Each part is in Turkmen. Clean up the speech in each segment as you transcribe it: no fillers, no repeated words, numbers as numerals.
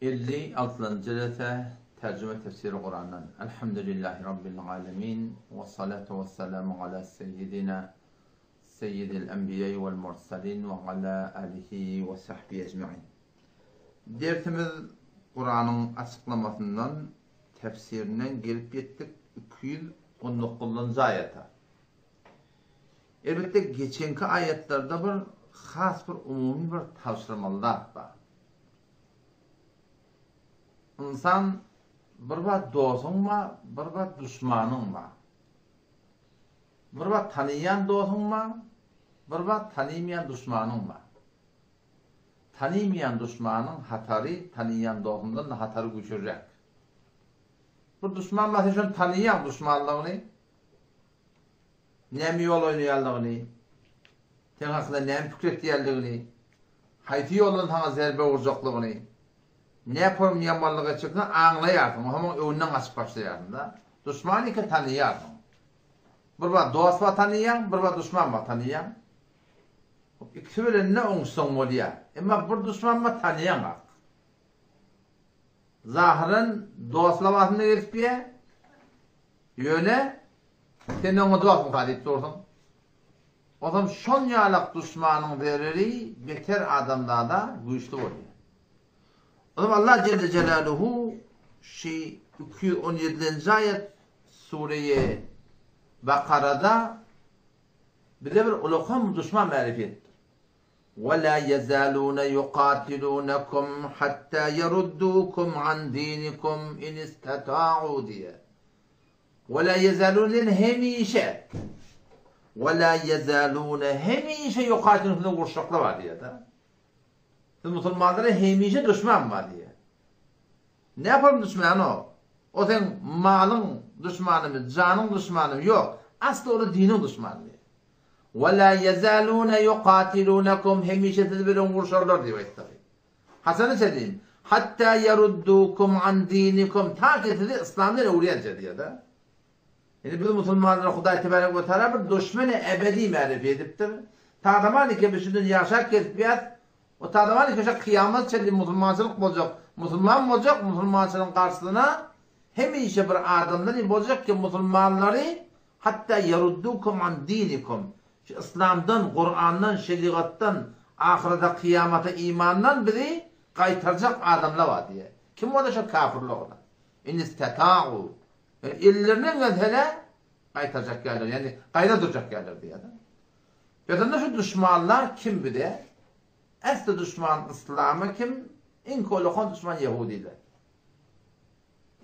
56-njy rese Terjime Tefsiri Kurandan Elhamdülillahi Rabbil alemin we salatu we selamu ala seyyidina seyyidil enbiýai wal mursalin we ala alihi we sahbihi ecmain Dersimiz Kuranyň açyklamasyndan tefsirinden gelip ýetdik 219-njy aýata. Elbetde geçenki aýatlarda bir has bir umumy bir tabşyrmaly zat bar. Ynsan bir wagt dosuň bar, bir wagt duşmanyň bar. Bir wagt tanyýan dosuň bar, bir wagt tanymaýan duşmanyň bar. Tanymaýan duşmanyň hatary tanyýan dosuňdan-da hatary güýçliräk. Bir duşman bar, sen şony tanyýaň duşmanlygyny. Näme ýol oýnaýanlygyny, seň hakynda näme pikir etýänligini, haýsy ýoldan saňa zerbe urjaklygyny, näporum ýamanlyk etjekligini aňlaýarsyň, ohamoň öňünden gaçyp başlaýarsyň-da. Duşman eken tanaýarsyň. Bir wagt dost bar tanaýaň, bir wagt duşman bar tanaýaň. Ikisi bilen-de oňuşsaň bolýar. Emma bir duşman bar tanaýaňak. Zahyran dost labasynda gezip ýa, ýöne sen oňa dostmyka diýip dursuň. Ozam şon ýalak duşmanyň zereri beter adamzada güýçli bolýar. Ozam Allah Jelle Jelaluhu şi 217-nji aýat Sureýi Bakarada bize bir ulakan duşman märifi etdi. Ve la yezalune yukatilunekum hatta yeruddukum an dinikum in istata'u diýýär. Ve la yezalune diýen hemişe. Ve la yezalune hemişe yukatilunekum sizi uruşjaklar bar diýýär-de. Siz musulmanlara hemişe duşman bar diýýär. Ne yapalım duşman o? O seň malyň duşmanymy, janyň duşmanymy? Ýok. Asly olar diniň duşmany diýýär. Ve la yezalune yukatilunekum hemişe siz bilen urşarlar diýip aýtdy. Haçana çenli? Hatta yeruddukum an dinikum ta ki sizi yslamdan öwürýänçä diýýär-de. Indi biz musulmanlara Hudaý tebarek we taala bir duşmany ebedi märifi edipdir. Tadaman ki biz şundan ýaşap gezipýäs. O tadaman ki şo kyýamat çenli musulmançylyk boljak, musulman boljak, musulmançylygyň garşysyna hemişe bir adamlar boljak ki musulmanlary Hatda ýeruddukum an dinikum, şu yslamdan, Kurandan, şerigatdan, ahyrete, kyýamata imandan bizi gaýtarjak adamlar bar diýýär. Kim olar şo kafirler olar. In istata'u, ýagny ellerinden gelsele gaýtarjak ýalylar, ýagny gaýra durjak ýalylar diýýär. Ýöne şu duşmanlar kim bize? Ähli duşman yslama kim? Iň kolakan duşman ýehudiler.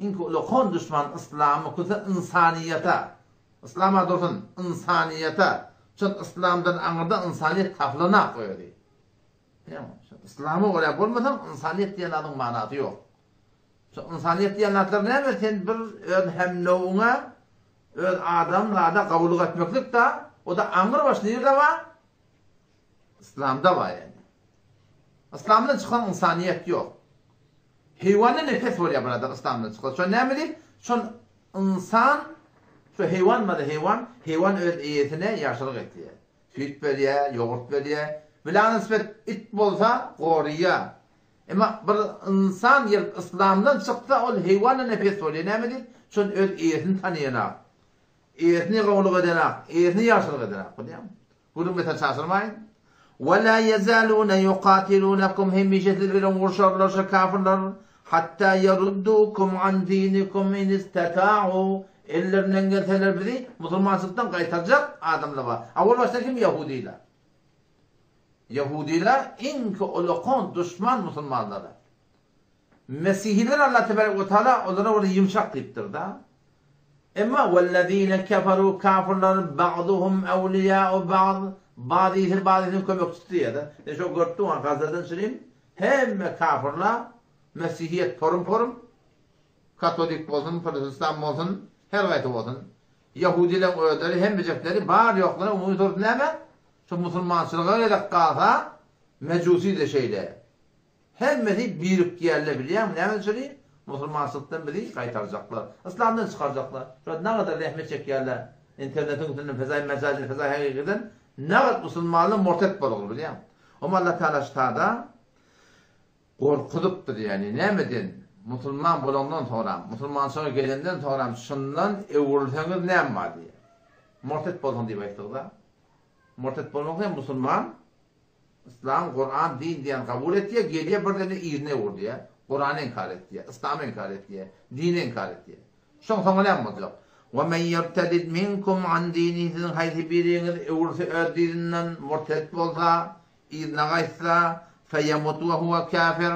Iň ulakan duşman yslamy köse ynsanyýete. Yslama dursun, ynsanyýete. Şol yslamdan aňyrda ynsanyýet tapylanak özi. Yslama görä bolmasaň ynsanyýet diýen zadyň manasy ýok. Şol ynsanyýet diýen zatlar näme? Sen bir öz hemnowuňa, öz adam zada gawulyk etmeklik da, o da aňyr baş nirde bar? Yslamda bar ýani. Yslamdan çykan ynsanyýet ýok. Heýwandan nefes bolýar bir adam yslamdan çyksa. Şo näme diýip? Şol ynsan, şo heýwan bar-da heýwan, heýwan öz eýesine ýagşylyk etýär. Süýt berýär, ýogurt berýär. Bilanysbet it bolsa goraýar. Emma bir ynsan gelip yslamdan çyksa ol heýwandan nefes bolýar. Näme diýip? Şol öz eýesini tanaýanak. Eýesine gowulyk edenak, eýesine ýagşylyk edenak. Bilýäňmi? Gürrüň beter çaşyrmaýyn. Ve la yezalune yukatilunekum hemişe siz bilen urşarlar şo kafirler hatta yeruddukum an dinikum in istata'u ellerinden gelseler bizi musulmançylykdan gaýtarjak adamlar bar. Awal başda kim ýahudylar. Ýahudylar iň ulakan duşman musulmanlara. Mesihiler Allah tebarek we taala olara bir ýumşak diýipdir-da. Emma wellezine keferu kafirler ba'duhum ewliya'u ba'd bazysy bazysynyň kömekçisi diýýär-de. Sen şo görüp durň Gazadan çynym hemme kafirler mesihiýet porum-porum katolik bolsun, protestant bolsun, her gaýsy bolsun. Ýahudileň özleri hemmejekleri bar ýoklary umumy sorusy näme? Şo musulmançylyga gezek galsa mejusi-de şeýle. Hemmesi birikýärler bilýäňmi näme üçin? Musulmançylykdan bizi gaýtarjaklar. Yslamdan çykarjaklar. Şu wagt nagadar zähmet çekýärler. Internetiň üstünden fezaý mejazi fezaý hakykydan nagat musulmanlar murtet bolgur bilýäňmi? Oma Allah Taala şu tada. Gorkuzypdyr ýagny nämeden musulman bolandan soňram, musulmançylyga gelenden soňram şundan öwrülseňiz näme bar diýýär. Murtet bolsaň diýip aýtdygyda. Murtet bolmak diýen musulman Yslam, Kuran, din diýen kabul etýär, gelýär birden-de yzyna öwrülýär. Kurany inkar etýär, Yslamy inkar etýär, dini inkar etýär. Şoň soňy näme boljak? Wa men ýertedid minkum an dinihi siziň haýsy biriňiz öwrülse öz dininden, murtet bolsa, Yzyna gaýtsa, feýemut we huwe käfir,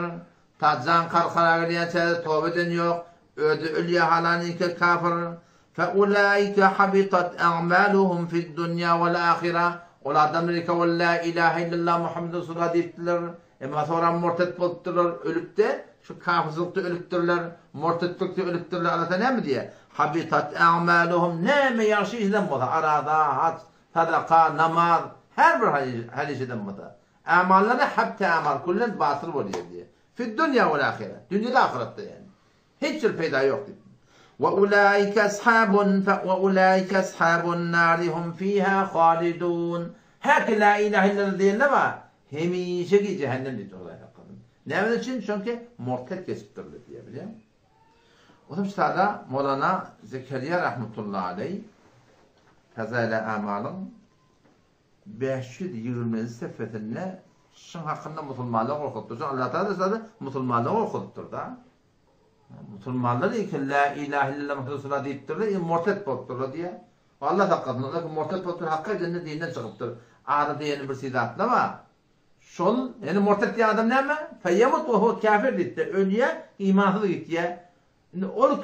ta jan karkara gelýänçä-de toba eden ýok, özi ölýär halanyňky kafir, fe ulaike habitat a'maluhum fid-dunýa wal-ahira, ol adamlar eke ol la ilahe illallah Muhammed Resulullah diýipdiler, emma soňra murtet bolupdyrlar, ölüp-de, şu kafirçilikde ölüpdirler, murtetlikde ölüpdirler, Allah Taala näme diýýär? Habitat a'maluhum, näme ýagşy iş eden bolsa, araza, haç, Sadaka, namaz, her bir haýyr iş eden bolsa, amallary habte amal küllen batyl bolýar diýýär. Fid-dunýa wal-ahire, dünýede ahyretde ýagny. Hiç bir peýda ýok diýip. Wa ulaika ashabun we ulaika ashabun nari hum fiha halidun. Häki la ilahe illallah diýenler bar, hemişeki jähennem diýipdir Hudaý saklasyn. Näme üçin? Çünki murtet geçipdirler diýýär, bilýäňmi? Onuň sada Molana Zekeriýa rahmetullahi aleý Fezail-i Amalyň 520-nji sefesinde şuň hakynda musulmanlar gorkuzypdyr. Şoň Allah Taala sada musulmanlar gorkuzypdyr-da. Musulmanlar ilki la ilahe illallah Muhammed Resulullah diýipdirler, indi murtet bolupdyrlar diýýär. Allah saklasyn, olar murtet bolupdyr, hakka edende dinden çykypdyr. Ada diýeni bir zatlar bar. Şol, ýani murtet diýen adam näme? Feýemut we huwe käfir diýipdir. Ölýär, imansyz gitýär. Indi ol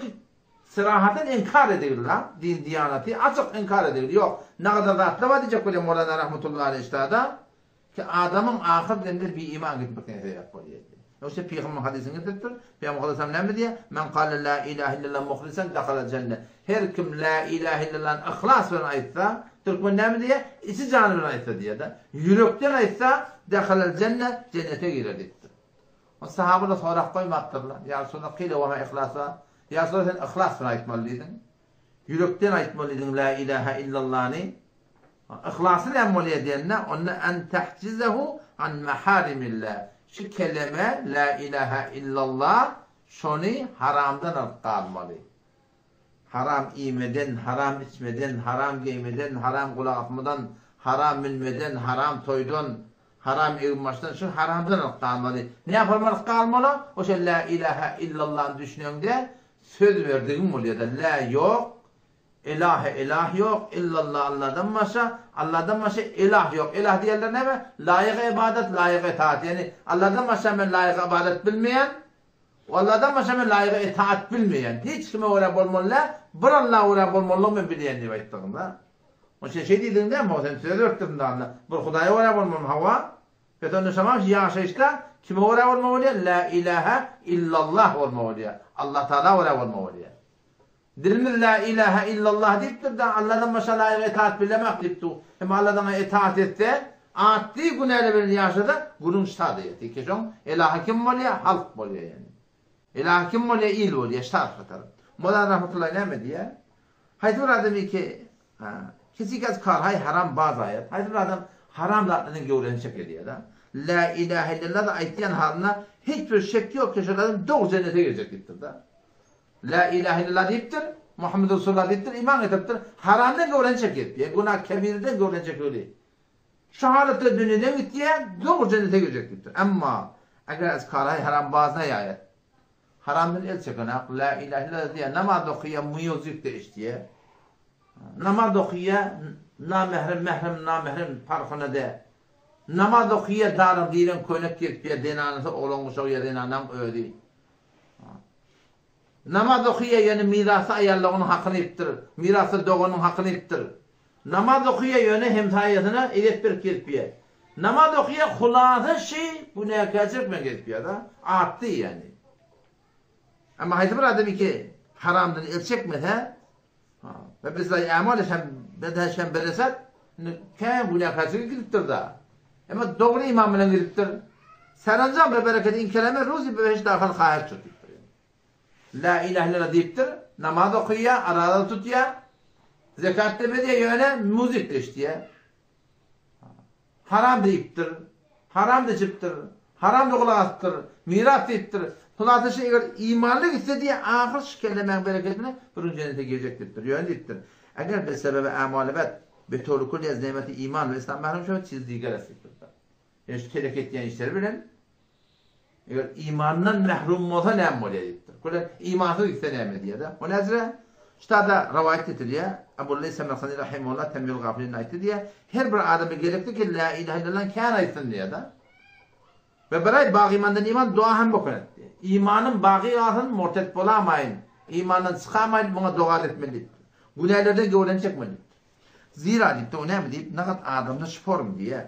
serahaten inkar edildi, din diýanaty açyk inkar edildi. Ýok, nagadar zatlar bar diýjek bolýar Mowlana rahmetullahi aleýh üstada ki adamyň ahyr demde biiman gitmekine sebäp bolýar diýýär. Ýogsa pygamber hadysyny getiripdir. Pygamber sallallahu näme diýýär? Men kale la ilahe illallah muhlisan dahala jenne. Her kim la ilahe illallany yhlas bilen aýtsa, türkmen näme diýýär? Içi jany bilen aýtsa diýýär-de. Ýürekden aýtsa, dahalal jenne, jennete girer diýipdir. O sahabalar sorap goýmapdyrlar. Ýa Resulallah, kile we ma ihlasa? Ýa Resulallah, sen yhlas bilen aýtmaly diýdiň. Ýürekden aýtmaly diýdiň la ilahe illallany. Yhlasy näme bolýar diýende, onda en tahjizehu an maharimillah. Şu keleme la ilahe illallah şony haramdan alyp galmaly. Haram iýmeden, haram içmeden, haram geýmeden, haram gulak asmadan, haram münmeden, haram toýdan, haram eginbaşdan şu haramdan alyp galmaly. Näme alyp galmaly? Oşa la ilahe illallany düşüneňde söz berdigiň bolýar-da, la ýok, Ilahe ilah ýok, illallah Alladan başga, Alladan başga ilah ýok. Ilah diýenler näme? Laýyk ybadat, laýyk itaat. Ýagny Alladan başga men laýyk ybadat bilmeýän, Alladan başga men laýyk itaat bilmeýän. Hiç kime görä bolmaly däl, bir Allaha görä bolmalydygyny men bilýän diýip aýtdygyňda. O sen şeý diýdiň dämi? Sen söz beripdirsiň da Alla. Bir Hudaýa görä bolmalymy? Hawa. Pes onda şamam şu ýaşaýyşda kime görä bolmaly bolýar? La ilahe illallah bolmaly bolýar. Allah Taala görä bolmaly bolýar. Dilimiz Lä ilähä illallah diýipdir-de, Alladan başga laýyk etaat bilemak diýip dur. Hem Alla saňa etaat etse, atdy günäler bilen ýaşasa, günüň ştada ýetir. Ki şoň elahy kim bolýar? Halk bolýar ýagny. Elahy kim bolýar? Il bolýar, ştat hatar. Molana rahmetullahi näme diýýär? Haýsy bir adam ki, kisi ki az karhaý haram baz aýat. Haýsy bir adam haram zatlardan göwresini çekelýär-de. Lä ilähä illallah aýtýan halyna hiç bir şek ýok ki, şol adam dogry jennete girjek diýipdir-de. Lä ilähe illallah diýipdir, Muhammed Resulullah diýipdir, iman getiripdir, haramdan göwreni çekip, ýa günah kebireden göwreni çekeli. Şu halatda dünýeden gitýär, dogry jennete girjek diýipdir. Emma eger ezkaraý haram bazyna ýaýat, haramdan el çekenak, lä ilähe illallah diýýär, namaz okaýar, muýuzik-de eşidýär. Namaz okaýar, namährem, mährem, namährem parhyna däl. Namaz okaýar, daryň diren köýnek gezipýär, zenanasy oglan guşagy ýa zenanaň özi. Namaz okaýar, ýöne mirasda aýallygynyň hakyny iýipdir, mirasda doganynyň hakyny iýipdir. Namaz okaýar, ýöne hemsaýasyna ezýet berip gezipýär. Namaz okaýar, hulasa şi günäkärçilik bilen gezipýär-de, atdy ýagny. Emma haýsy bir adam iki haramdan el çekmese, we bizler amal hem bedheşem beresat, indi kän günäkärçilige gidipdir-de. Emma dogry iman bilen gidipdir. Serenjam be bereket in keleme ruzi be beheşt dahil haýat şut diýipdir. La ilahe illallah diýipdir, namaz okaýar, araza tutýar, zekat da berýär, ýöne muzik eşidýär. Haram diýipdir, haram içipdir, Haram-da gulak asypdyr, miras diýipdir. Hulasa şu eger imanly gitse diýýär, ahyr şu kelemäň berekedine bir gün jennete girjek diýipdir. Ýöne diýipdir, eger be sebebe a'mali bed, be towri külli ez nemeti iman we islam mahrum şewed çiz diger est diýipdir. Ýöne şu telek etýän işleri bilen eger imandan mahrum bolsa näme bolýar diýipdir. Küle imansyz gitse näme diýýär-de. O näzire? Şutada rowaýat edilýär, Abu Leýs Semerkandi rahimehullah Tenbihul Gafilinde aýtdy diýýär, her bir adama gerekli ki la ilahe illallah kän aýtsyn diýýär-de. We beraý bagymandan iman doga hem bokan etdi. Imanym bagy galsyn, murtet bolamaýyn, imandan çykamaýyn, muňa doga etmeli diýipdir. Günälerden göwreni çekmeli diýipdir. Zira diýipdir, o näme diýip, nagat adamda şu form diýýär.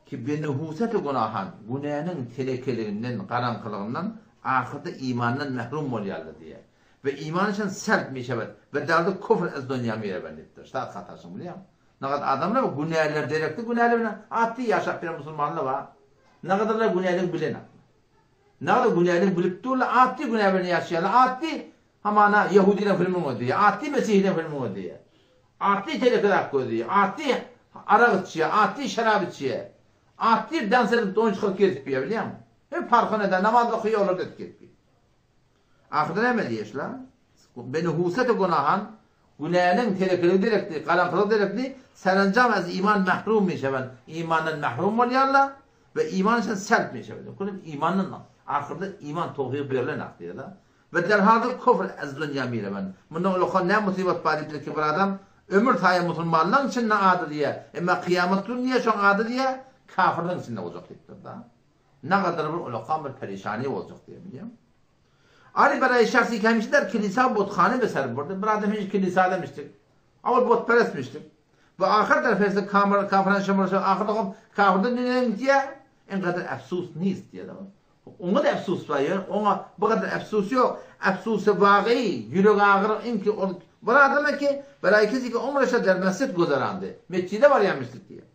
Ki benuhuseti gunahan, günäniň telekeliginden, garaňkylygyndan ahyrda imandan mährum bolýarlar diýýär. We iman üçin selb mişewet, we dardy kufr ez dunýa mireben diýipdir. Ştat hataşyň bilýäňmi? Nagat adamlar günäler derekli günäler bilen atdy ýaşap ýören musulmanlar bar. Nagadyrlar günälik bilen. Nagada günälik bilip durlar atdy günä bilen ýaşaýarlar atdy hamana ýahudiler filmiň özi atdy mesihiler filmiň özi atdy telekrak gözi atdy arak içýär atdy şarap içýär atdy dans edip don çykaryp gezip ýör bilýäňmi? Hem parhyny eden namaz okaýar olar da edip gezip ýör. Ahyrda näme diýýär şular? Benuhusete gunahan, günäniň terekiligi derekli, garaňkylygy derekli, serenjam ez iman mahrum mişewen, imandan mahrum bolýarlar we iman üçin selp mişewen. Kulum imandan ahyrda iman towfygy berlen ak diýýär. We derhal kufr ez dunýa mirewen. Mundan ulakan näme musybat bar diýipdir ki bir adam ömür saýa musulmanlaryň içinde ady diýýär. Emma kyýamat gün diýýär şoň ady diýýär kafirleriň içinde boljak diýipdir da. Nagadar bir ulakan bir perişani boljak diýýär bilýäňmi? Ary beraý şahsy hemişe der kilisa buthana beser burdy. Bir adam hemişe kilisada mişdik. Awal butperestmişdik. We ahyr der fesli kamar kafran şamar şo ahyrda hop kafirden dünýeden gitýär. En gadar efsus nist diýýär. Oňa da efsus bar ýöne oňa bu gadar efsus ýok. Efsusy wagy ýürek agyryk inki ol bir adam ki beraý kisi ki umreşe der mesjid guzarandy. Mesjide barýarmyşdyk diýýär.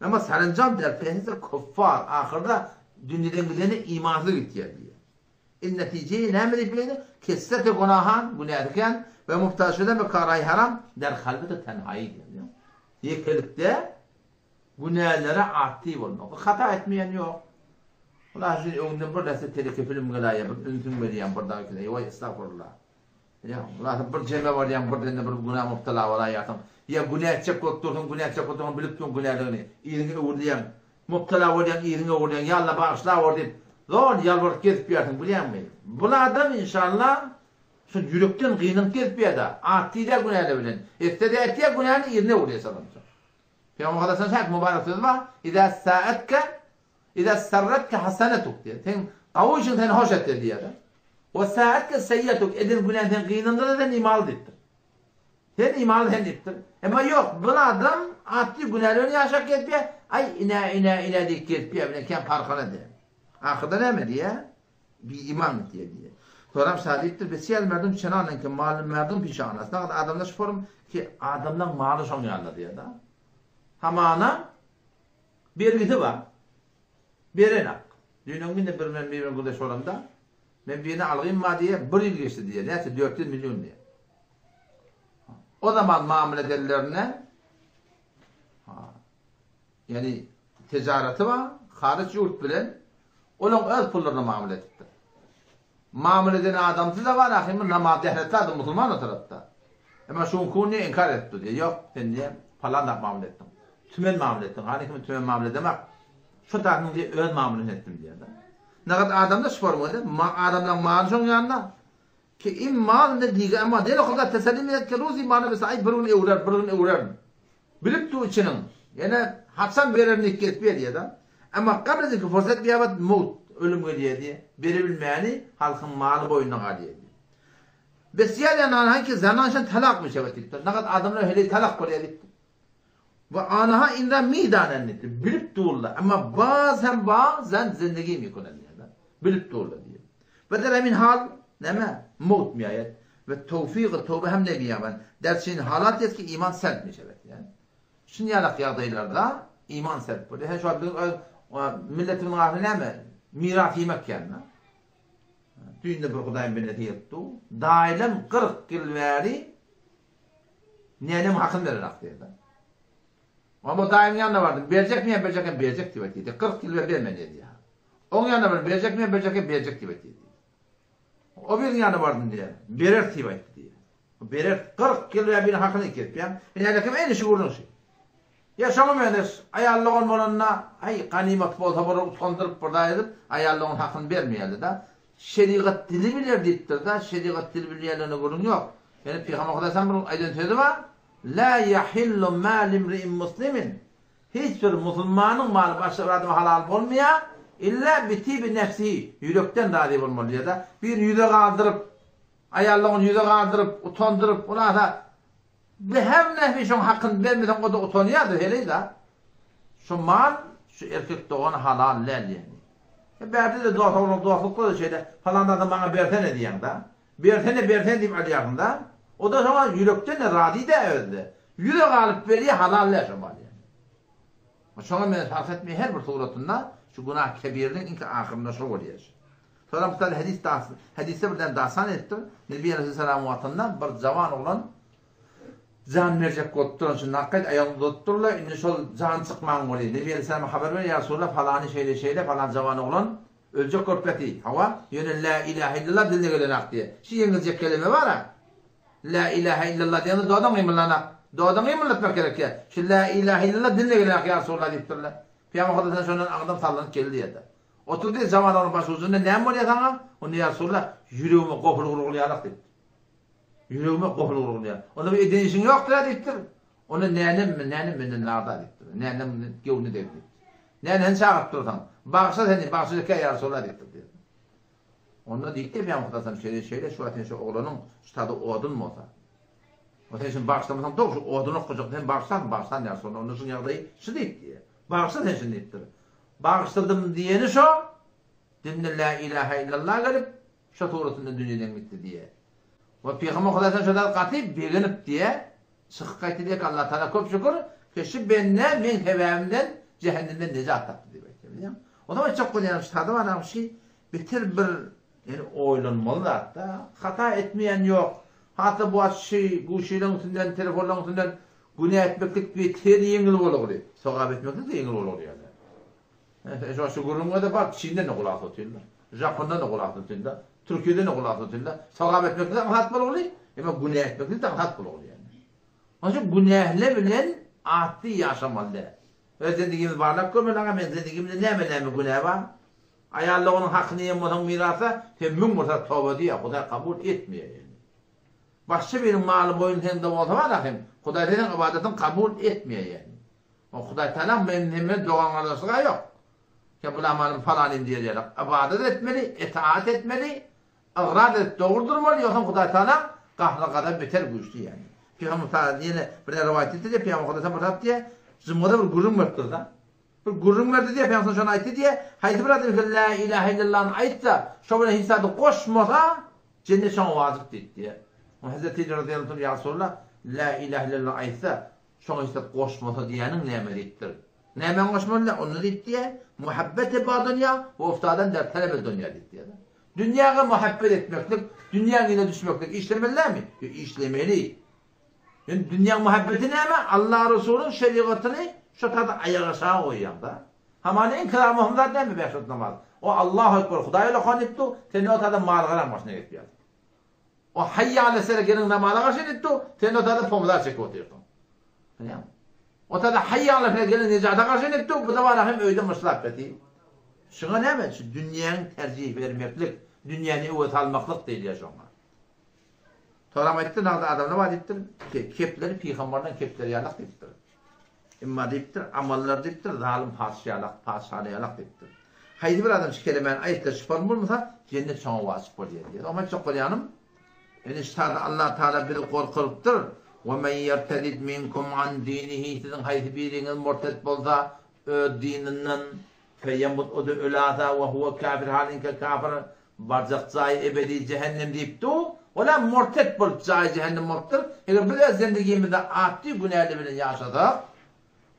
Emma saranjam der fesli kuffar ahyrda dünýeden gideni imansyz gitýär diýýär. In netije näme diýip bileýdi? Kesrete gunahan, günäsi kän, we mubtala şudan be karaýy haram der halwete tenhaýy diýýär. Ýekelikde günälere atdy bolmak. Hata etmeýän ýok. Hudaý üçin öňünden bir näçe teleke film geläýýär, bir ünsüň berýän bir dagy kine. Waý estagfurullah. Ýa, hulasy bir jeme barýaň, birdende bir günä mubtala bolaýýarsyň. Ýa günä etjek bolup dursuň, günä etjek bolup dursuň, bilip dursuň günäligini. Yzyňa öwrülýäň. Mubtala bolýaň, yzyňa öwrülýäň, Ýa Alla bagyşlawor diýip, zor ýalbaryp gezip ýörsüň, bilýäňmi? Bul adam inşallah şol ýürekden gynanyp gezip ýörde, at diýilýär günäler bilen. Etse-de etýär günäni, yzyna öwrülýär şonuň. Pygamber Aleyhisselam şeýle mübarek sözi bar, Iza sa'atke Iza sarratke hasanetuk diýýär. Seň gowy işiň seni hoş etdi diýýär. We sa'atke seýýatuk eden günäň seni gynandyrsa sen imanly diýipdir. Sen imanly sen diýipdir. Emma ýok, bir adam atly günäli bilen ýaşap gezipýär, aý ine ine ine diýip gezipýär bilen kän parhyny edýär. Ahyrda näme diýýär? Bi iman diýýär diýýär. Soram şa diýipdir, Besiýar merdum çenanenki maly merdum pişanas. Nagat adamlar şu forum ki adamlaň maly şoň ýanynda diýýär-de. Hamana Bergisi bar. Berenak. Düýn öňňin-de bir men biri bilen gürleşip bolamda, men birine algym bar diýýär, bir ýyl geçdi diýýär. Näçe? 400 million diýýär. O zaman mamla edenlerine ýani tejaraty bar, haryç ýurt bilen olaň öz pullaryna mamla edipdir. Mamla eden adamsy-da bar, ahymy namaz dähretli adam musulman o tarapda. Emma şuňkuny inkar edip dur diýýär. Ýok, sen diýýär, palan zat mamla etdiň. Tümen mamla etdiň. Hany kimi tümen mamla edemak. Şu zadyň diýýär, öz mamlasyny etdim diýýär-de. Nagat adamda şu forma eder. Ma adamlaň maly şoň ýanynda. Ki im mal ne diýge emma deli huda teselli mi ki ruzi maly bes aý bir gün öwrer, bir gün öwrer. Bilip dur içiniň. Ýene haçan bererini ikki etip berýär-de. Emma gabl edinki fursat biýabat mowt, ölüm gelýär diýe, berebilmäni halkyň maly boýnuna galýar diýe. Besýar ýa nanha ki zanan şen talak müşewet diýipdir. Nagat adamlar heleý talak bolýar diýipdir. We anaha inda midanen diýipdir. Bilip durlar. Emma baz hem bazan zindigi mikunen diýýär. Bilip durlar diýýär. We der hemin hal näme? Mowt miýaýet. We towfygy toba hem nebiýaban. Der çyn halat ýet ki iman selp mişewet diýýär. Şun ýalak ýagdaýlarda iman selp bolýar. Sen şu wagt biziň öz milletimiziň arasynda näme? Miras iýmek ýaly. Düýn-de bir Hudaýyň bendesi gelip dur. Daýlam 40 ýyl bäri nenem hakyny berenak diýdi. Amma daýymyň ýanyna bardym. Berjekmi ýa berjekmi? Berjek diýip aýtdy. 40 ýyl bäri bermedi diýdi. Oň ýanyna bardym, berjekmi ýa berjek, berjek diýip aýtdy diýýär. O biriniň ýanyna bardym diýýär. Bereris diýip aýtdy diýýär. Bereris. 40 ýyl bäri biriniň hakyny kesýän. Ine häli kim ene şu gürrüň şu. Ýa şoňa meňzeş aýal dogan bolanda, aý, ganymat bolsa bir utandyryp bir zat edip, aýal dogan hakyny bermeýärdi-de. Şerigat dili biler diýipdir-de, şerigat dili bilýänligine gürrüň ýok. Ýöne Pygamber Hudaýdan bir aýdan sözi bar, La ýahillu mal imri'in muslimin. Hiç bir musulmanyň maly başga bir adama halal bolmaýar, illa bitibi nefsihi, ýürekden razy bolmaly diýýär-de. Birini ýüze galdyryp, aýal dogany ýüze galdyryp, utandyryp, hulasa, Bi her nähili şoň hakyny bermeseň o-da utanýardy heleý-da. Şu mal şu erkek dogana halal däl diýeni. E bärde-de dost oglan dostlukda-da şeýle palan zady maňa bersene diýýäň-da. Bersene bersene diýip alýarsyň-da. O-da şoňa ýürekden-de razy däl özi-de. Ýüze galyp berýär halal däl şo mal ýaly. Şoňa men sarp etmeýän her bir suratynda şu günah kebiriniň iňki ahyrynda şo bolýar. Soňra mysal hadis das hadisde birden dasan edipdir. Nebi aleyhisselam wagtynda bir jawan oglan jan berjek bolup duran şu nakyt aýagyny uzadypdyrlar. Indi şol jan çykman bolýar. Nebi aleyhisselam habar berýär, Ýa Resulallah falany şeýle şeýle falan jawan oglan öljek bolup ýaty. Hawa, ýöne la ilahe illallah diline gelenak diýýär. Şu ýeňiljek keleme bar-a. La ilahe illallah diýende dodaň gymyllanak. Dodaň gymyllatmak gerek ýa. Şu la ilahe illallah diline gelenak ýa Resulallah diýipdirler. Pygamber Hudaýdan şondan aňdam sallanyp geldi diýýär. Otur diýdi, jawan oglan baş ujunda näme bolýar saňa? Onda ýa Resulallah, ýüregime gopul urulýarok diýipdir. Ýüregime gopul urulýar. Onda bir eden işiň ýokdur-a diýipdir. Onda nänem, nänem menden narda diýipdir. Nänem göwni degdi diýipdir. Nänesini çagyryp dursaň, bagyşla seni, bagyşla ýa Resulallah diýipdir diýdi. Onda diýipdir Pygamber Hudaýam şeýle şeýle şu wagt sen şu oglanyň şu taýda odun bolsa. O sen şuny bagyşlamasaň dogry şu odun okajak sen bagyşlarsyň bagyşlan ýa Resulallah. Onda şuň ýagdaýy şu diýipdir. Bagyşla sen şuny diýipdir. Bagyşladym diýeni şo, dilinde Lä ilähä illallah gelip, şo suratynda dünýeden gitdi diýýär. We Pygamber Hudaýdan şo zat gaty begenip diýýär, çykyp gaýtdy diýýär ki, Allah Tagala köp şükür ki şu bende meň sebäbimden jähennemden nejat tapdy diýip aýtýar. Bilýäňmi? O zaman aýtjak bolýanym şu sada balam şi beter bir ýani oýlanmaly zatda. Hata etmeýän ýok. Hatda bu wagt şi guşylaň üstünden, telefonlaň üstünden Günä etmeklik beter ýeňil bolagly, sogap etmeklik-de ýeňil bolagly ýaly. Şo şu gürrüňe-de bar, Çinden-de gulak tutýarlar, Japondan-da gulak tutýarlar, Türkiýeden-de gulak tutýarlar. Sogap etmeklik aňsat bolagly, emma günä etmeklik-de aňsat bolagly ýaly. Onuň üçin günähle bilen atly ýaşamaly däl. Öz zendigimizi barlap görmeli, aga men zendigimde näme-näme günä bar? Aýal doganyň hakyny iýen bolsaň mirasa, sen 1000 bir sat toba diýýär, Hudaý kabul etmeýär ýaly. Başga biriň maly boýun seňde bolsa bar ahim, Hudaý seniň ybadatyňy kabul etmeýär ýagny. O Hudaý Tagalaň men sen bilen dogan gardaşlygy ýok. Sen bulamalym palanym diýer ýaly. Ybadat etmeli, etaat etmeli, ygrar edip dogry durmaly, ýogsam Hudaý Tagalaň gahry gazaby beter güýçli ýagny. Pygamber Tagala ýene bir rowaýat etdi diýýär, Pygamber Hudaý bir zat diýýär, jumgada bir gürrüň beripdir-de. Bir gürrüň berdi diýýär, Pygamber şony aýtdy diýýär, haýsy bir adam la ilahe illallany aýtsa, şo bilen hiç zady goşmasa, Jennet şoňa wajyp diýdi diýýär. Onda Hezreti Eli razyýallahu anh, Ýa Resulallah, Lä ilähe illallah aýtsa, şoňa hiç zat goşmasa diýýäniň näme diýipdir. Nämäni goşmaly diýýär? Onda diýip diýýär, Muhabbete ba dunýa we uftadan der talebe dunýa diýip diýýär. Dünýäge muhabbet etmeklik, dünýäň yzyna düşmeklik işlemeli dälmi? Ýok, işlemeli. Ýöne dünýäň muhabbeti näme? Allah Resulyň şerigatyny şo taýda aýagaşagy goýýaň-da. Hamana iň kyrary möhüm zat näme bäş wagt namaz. O Allahu ekber Hudaý ulakan diýip dur, sen o tada mal-garaň başyna gelip ýat. O haýýa alessala geliň namaza garşy diýip dur, sen o tada pomidor çekip otyrsyň. Bilýäňmi? O tada haýýa alessala geliň nejata garşy diýip dur, bu da hem öýde myşlap ýaty. Şuňa näme? Şu dünýäň terjih bermeklik, dünýäni öwe salmaklyk diýilýär şoňa. Soram aýtdy, nagda adamlar bar diýipdir, kepleri pygambardan kepleri ýalak diýipdir. Emma diýipdir, amallary diýipdir, zalym patyşa ýalak, patyşaly ýalak diýipdir. Haýsy bir adam şu kelemäni aýtsa, şypaly bolmasa, jennet şoňa wajyp bolýar diýýär. Oňa aýtjak bolýanym, ine şu taýda Allah Taala bizi gorkuzypdyr, Ve men yertedid minkum an dinihi siziň haýsy biriňiz murted bolsa öz dininden, feyemut o-da ölasa ve huve kafir halinka kafir Barjak jaýy ebedi jähennem diýip dur, olam murtet bolup jaýy jähennem bolupdyr. Eger biz öz zendigimizde atdy günäli bilen ýaşasak,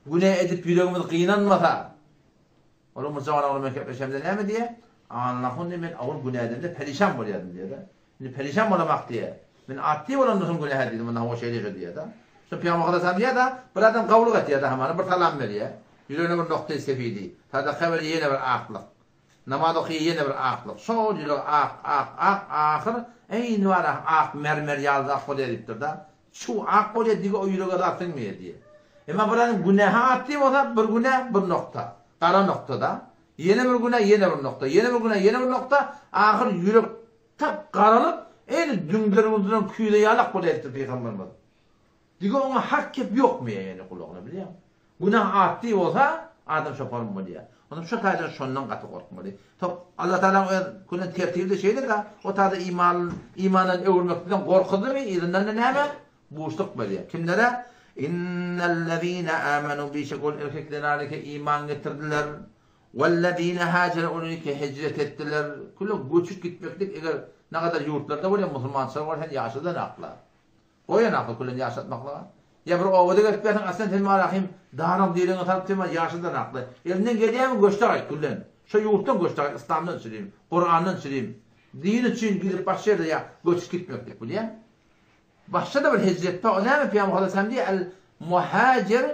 günä edip ýüregimiz gynanmasa, ol Umur jawan ogly bilen gepleşemde näme diýýär? Allahun diýýär, men owal günä edemde perişan bolýardym diýýär-de. Indi perişan bolamak diýýär. Men atdy bolandan soň günähär diýdim, onda hawa şeýle şo diýýär-de. Şo Pygamber Hudaý diýýär-de, bir adam gawulyk etýär-de hamana bir salam berýär. Ýüregine bir nokta-i sefidi, sadaka berýär ýene bir aklyk. Namaz okaýar ýene bir aklyk. Şol ýüregi ak, ak, ak, ahyr eýni bar ak mermer ýaly zat bolýar diýipdir-de. Çuw ak bolýar diýgi o ýürege zat siňmeýär diýýär. Emma bir adam günähe atly bolsa bir günä bir nokta. Gara nokta-da. Ýene bir günä ýene bir nokta. Ýene bir günä ýene bir nokta. Ahyr ýürek tap garalyp eýni düňderip duran küýze ýalak bolýar diýipdir pygamberimiz. Diňe oňa hak gep ýokmaýar ýene gulagyna bilýäňmi? Günah atdy bolsa adam şoparym bolýar. Onam şo taýdan şondan gaty gorkmaly. Soň Allah Tagalaň öz külen tertibi-de şeýle-de, o taýda iman imandan öwürmekden gorkuzdymy, yzyndan-da näme? Buşluk berýär. Kimlere? Innellezine amenu bişek ol erkek zenaneke iman getirdiler. Wellezine hajeru olike hijret etdiler. Küle göçüp gitmeklik eger nagadar ýurtlarda bolýar musulmançylar bolsa sen ýaşadan akla. Goýan akyl külen ýaşatmaklyga. Ýa bir obada gelip berseň aslen sen marahym daryň diregiňe salyp sen bar ýaşadan akly. Elinden gelýämi göçde gaýt küllen. Şo ýurtdan göçde gaýt yslamdan çürim, Kurandan çürim. Din üçin gidip başga ýerde ýa göçüp gitmeklik bilýäň. Başga-da bir hijret bar o näme Pygamber Aleyhisselam diýýär el muhajir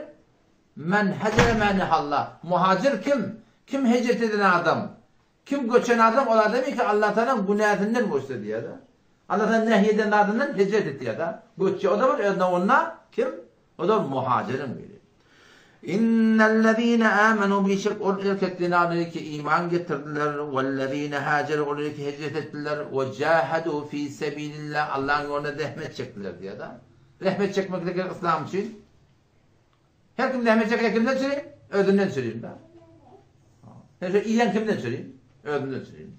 men hajara ma nehalla. Muhajir kim? Kim hijret eden adam? Kim göçen adam ol adam ki Allah Tagalaň günäsinden göçse diýýär-de. Allah Tagala nehy eden zadyndan hijret etýär-de. Göçýär. O da bir öz nowunda kim? O da muhajiriň biri. Innellezine amenu bişek ol erkek zenanlary ki iman getirdiler, wellezine hajeru olary ki hijret etdiler, we jahadu fi sebilillah Allahyň ýolunda zähmet çekdiler diýýär-de. Zähmet çekmek gerek yslam üçin. Her kim zähmet çeker kimden çürim? Özünden çürim da. Her şey iýen kimden çürim? Özünden çürim.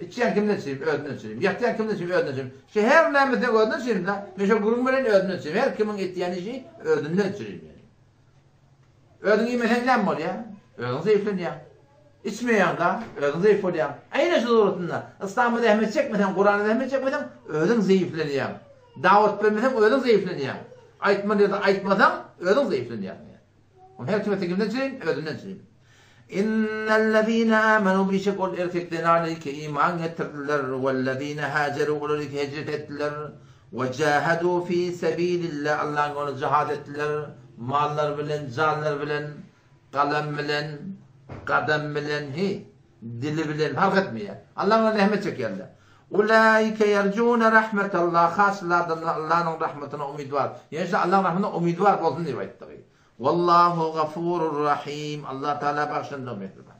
Içýän kimden çürim? Özünden çürim. Ýatýan kimden çürim? Özünden çürim. Şu her näme sen özünden çürim da. Men şu gürrüň bilen özünden çürim. Her kimiň etýän işi özünden çürim yani. Özüň iýmeseň näme bolýar? Özüň zeýiflenýäň. Içmeýäň da, özüň zeýif bolýaň. Aýna şu suratynda. Yslama zähmet çekmeseň, Kurana zähmet çekmeseň, özüň zeýiflenýäň. Dawat bermeseň özüň zeýiflenýäň. Aýtmaly ýerde aýtmasaň özüň zeýiflenýäň. Ol her kimse kimden çürim? Özünden çürim. Innellezine amenu bişek ol erkek zenany ki iman getirdiler, wellezine hajeru olar ki hijret etdiler, we jahadu fi sebilillah Allahyň ýolunda jihad etdiler, mallar bilen, janlar bilen, galam bilen, gadam bilen, hi, dili bilen parh etmeýär. Allahyň ýolunda zähmet çekýärler. Ulaike ýerjune rahmetallah, has şul adamlar Allanyň rahmetyna umydwar. Ýöne şu Allahyň rahmetyna umydwar bolsun diýip aýtdygy. Wallahu gafurur rahim. Allah Taala bagşynda mähriban.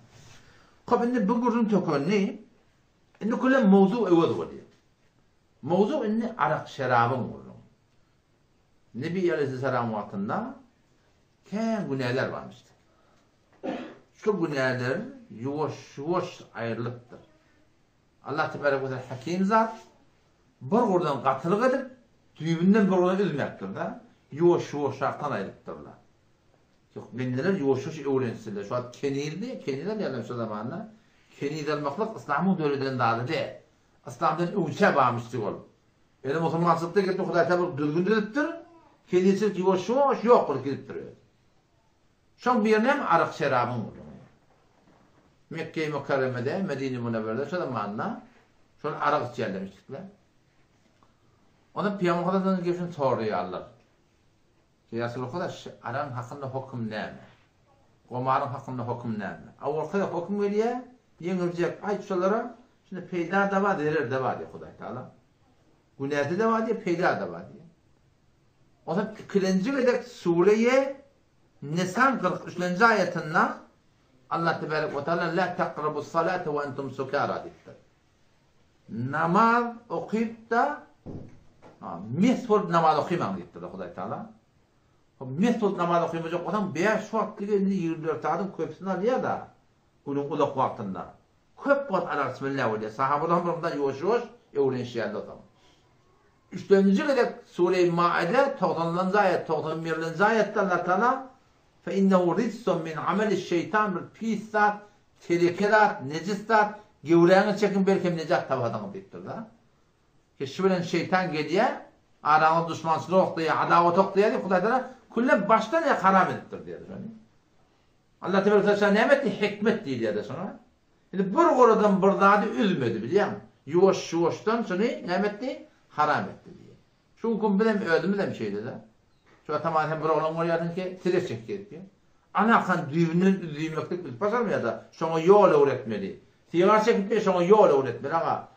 Hop indi bu gürrüň tökendi. Indi külem mowzuk öwez bolýar. Mowzuk indi arak şerabyň gürrüňi. Nebi aleyhisselam wagtynda kän günäler barmyşdy. Şu günäler ýuwaş-ýuwaş aýrylypdyr. Allah tebarek we teala hakim zat, bir gurdan gatylyk edip, düýbünden bir gurdan üzmäpdir-de, ýuwaş-ýuwaşrakdan aýrypdyrlar. Ýok, bendeler ýuwaş-ýuwaş öwrensinler. Şu wagt kenizdi, keniz alýarlar şu zamanda. Keniz almaklyk yslamyň döreden zady däl. Yslamdan öňçä barmyşdy ol. Ýöne musulmançylykda gelip Hudaý Taala bir düzgün düzüpdir. Kenizçilik ýuwaş-ýuwaş ýok bolup gidipdir özi. Şoň birini hem arak-şerabyň gürrüňi. Mekge-i Mükerremede, Medine-i Münewwerede şo zamanda şol arak içýärlermişdikler. Onda Pygamber Hudaýdan gelip şuny soraýarlar. Ýa Resulallah, şu aragyň hakynda höküm näme? Gomaryň hakynda höküm näme? Awalky höküm gelýär, ýeňiljek, aýt şolara, şunda peýda-da bar, zerer-de bar diýýär Hudaý Tagala. Günäsi-de bar diýýär, peýda-da bar diýýär. Onsoň ikilenji gezek Sure-i Nisaň 43-nji aýatynda Allah tebarek we taala la takrabus salate we entum sukara diýipdir. Namaz okyp-da mes bolup namaz okymaň diýipdir Hudaý Taala. Mes bolup namaz okymajak bolsaň 5 wagtlyk indi 24 sagatyň köpüsini alýar-da günüň uzak wagtynda. Köp wagt arak içmeli näme bolýar? Sahabalar hem bundan ýuwaş-ýuwaş öwrenişýärler soň. Üçlenji gezek Sure-i Maide togsanynjy aýat, 91-nji aýatda Allah Taala Fe innehu rijsun min ameliş-şeýtan bir pis zat, teleke zat, nejis zat, gewräňizi çekiň belkem nejat taparsyňyz diýipdir-de. Ki şu bilen şeýtan gelýär, araňyzda duşmançylyk oklaýar, adawat oklaýar diýip Hudaý Taala küllen başdan aýak haram edipdir diýýär şony. Allah tebarek we taala näme etdi? Hikmet diýilýär-de şoňa. Indi bir goladan bir zady üzmedi bilýäňmi? Ýuwaş-ýuwaşdan şuny näme etdi? Haram etdi diýýär. Şu gün bizem özümizem şeýle-de. Şu ataman sen bir oglan bolýarsyň ki, sile çekýär diýýär. Anakan düýbünden üzüýmeklik biz başarmaýar-da, şoňa ýol öwretmeli. Sigar çekip şoňa ýol öwretmeli aga.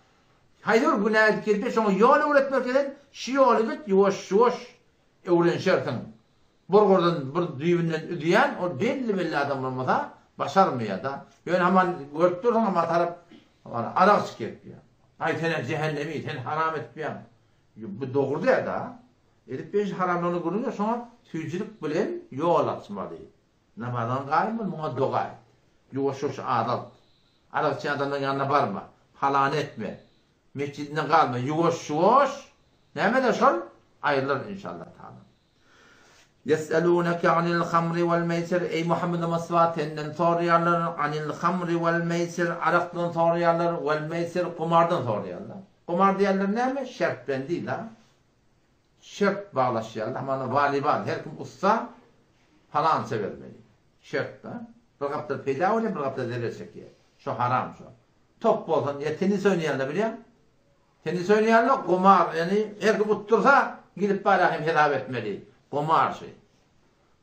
Haýsy bir günä edip gezip şoňa ýol öwretmek eden, şu ýoly git ýuwaş-ýuwaş öwrenişersiň. Bir gurdan bir düýbünden üzýän ol belli-belli adam bolmasa başarmaýar-da. Ýöne haman görüp dursuň haman tarap arak içip gezip ýör. Aý senem jähennemi, sen haram edip ýaň. Bu dogry däl-da. Edip beýşi haramlygyny gürrüň ýok, şoňa süýjülik bilen ýol açmaly. Namazyňa gaýym bol, muňa doga et. Ýuwaş-ýuwaş azalt. Arak içýän adamlaryň ýanyna barma. Palany etme. Mesjidinden galma. Ýuwaş-ýuwaş, näme-de şol, aýrylar inşallah taala. Ýes'elûneke anil hamri wal meýsir, Eý Muhammed Mustafa senden soraýarlar, anil hamri wal meýsir, arakdan soraýarlar, wal meýsir, gumardan soraýarlar. Gumar diýenler näme? Şertbendi-da. Şert baglaşýarlar. Hamana walibal, her kim ussa palança bermeli. Şert-da. Bir gapdal peýda bolýar, bir gapdal zerer çekýär. Şo haram şo. Top bolsun, ýa tennis oýnaýanlar bilýäň? Tennis oýnaýanlar gumar, ýagny her kim utdursa, gidip barýar hem hesap etmeli. Gumar şy.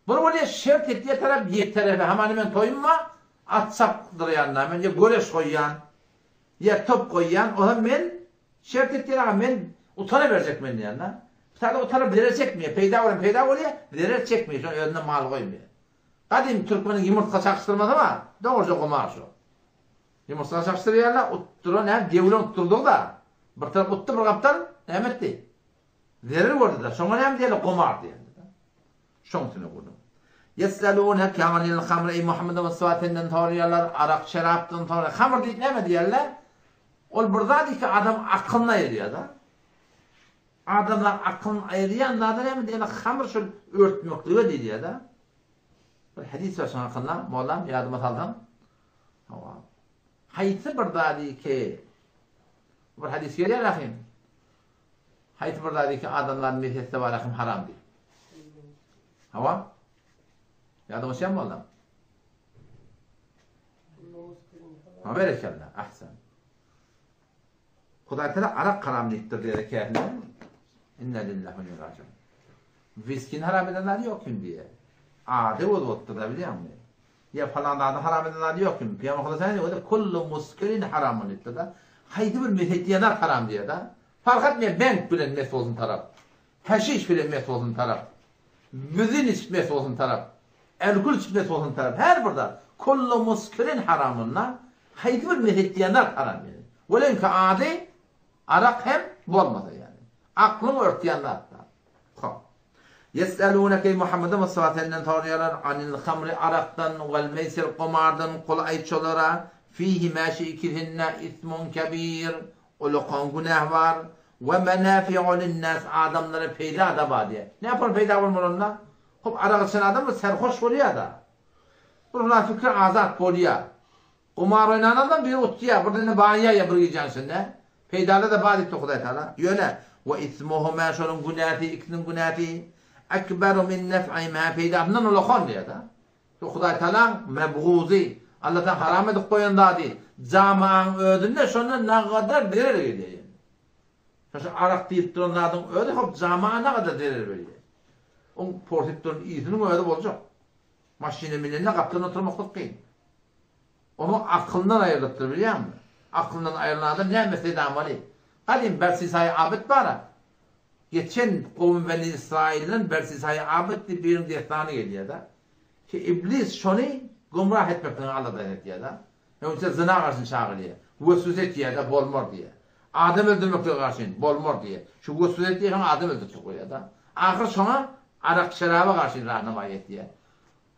Bir bolýar şert etýär tarap ýek terepe, hamana men toýum bar, at çapdyrýan-da, men ýa göreş goýýan, ýa top goýýan, ozam men Şert etýän aga men utana berjek men diýende. Sada utaryp zerer çekmeýär. Peýda bolan peýda bolýar, zerer çekmeýär. Şonuň özünde mal goýmaýar. Gadym türkmeniň ýumurtga çakyşdyrmasy bar. Dogruja gumar şo. Ýumurtga çakyşdyrýarlar, utduran näme döwlen utdurdygy-da. Bir tarap utdy, bir gapdal näme etdi? Zerer gördi-de. Şoňa näme diýerler? Gumar diýerler. Şoň üstüne gurduň. Ýes'elûneke anil hamr, eý Muhammed Mustafa senden soraýarlar, arak şerapdan soraýar. Hamr diýip näme diýerler? Ol bir zat ki adam akylyny aýyrýar-da. Adamlaryň akylyny aýyrýan zady näme diýerler? Hamr şol örtmeklige diýilýär-de. Bir hadys bar şoň hakynda, mollam ýadyma salsaň. Hawa. Haýsy bir zady ki bir hadys gelýär ahym. Haýsy bir zady ki adamlar mes etse bar ahym haram diýip. Hawa. Ýadyňa düşýärmi mollam? Ha berekella, ahsan. Hudaý Teala arak haram diýipdir diýer ekenler. Inna lillahi we inna rajiun. Wiskini haram eden zady ýok kim diýer. Ady bozuk bolupdyr-da bilýäňmi? Ýa falan zady haram eden zady ýok kim? Pygamber Hudaý Teala diýdi, kullu muskirin haramun diýipdir-de. Haýsy bir mes etýän zat haram diýer-de. Fark etmeýär, bent bilen mes bolsun tarap. Haşiş bilen mes bolsun tarap. Büzin içip mes bolsun tarap. Alkol içip mes bolsun tarap. Her bir zat. Kullu muskirin haramynda haýsy bir mes etýän zat haram ýaly. Weleňki ady arak hem bolmasa ýaly. Aklyňy örtýän zat da. Hop. Ýes'elûneke eý Muhammede Mustafa senden soraýarlar anil hamri arakdan wal meýsir gumardan kul aýt şolara fihimâ şu ikisinde ismun kebir Ulakan günäh bar. We menafi'u linnas adamlara peýda-da bar diýýär. Näpol peýda bolmaly onda? Hop arak içen adam bir serhoş bolýar-da. Bir hula fikri azat bolýar. Gumar oýnan adam biri utýar, birden-de baýaýar bir gijäň içinde. Peýdaly-da bar diýipdir Hudaý Tagala. Ýöne we ismuhuma şonuň günäsi, ikisiniň günäsi ekberu min nef'ihima peýdasyndan ulakan diýýär-de. Şu Hudaý Tagalaň mebguzy, Alla Tagala haram edip goýan zady, jamaň özünde şonda nagadar zerer gelýär ýene. Şo şu arak diýilip duran zadyň özi hop jamaga nagadar zerer berýär. Oň porsyp duran ysynyň özi boljak. Maşyna minende gapdalynda oturmaklyk kyn. Onuň akylyndan aýrylypdyr bilýäňmi? Aklyndan aýrylan adam näme etse edamaly. Gadym Bersisaýy Abyt bar-a. Geçen kowum Beni Ysraýyldan Bersisaýy Abyt diýip biriniň dessany gelýär-de. Ki iblis şony gümrah etmekden alada edýär-de. Öňçe zyna garşyn çagyrýar. Weswese etýär-de, bolmar diýýär. Adam öldürmeklige garşyn, bolmar diýýär. Şu weswese etýär, şoňa adam öldürtjek bolýar-da. Ahyr şoňa arak-şeraba garşyn rahnamaý etýär.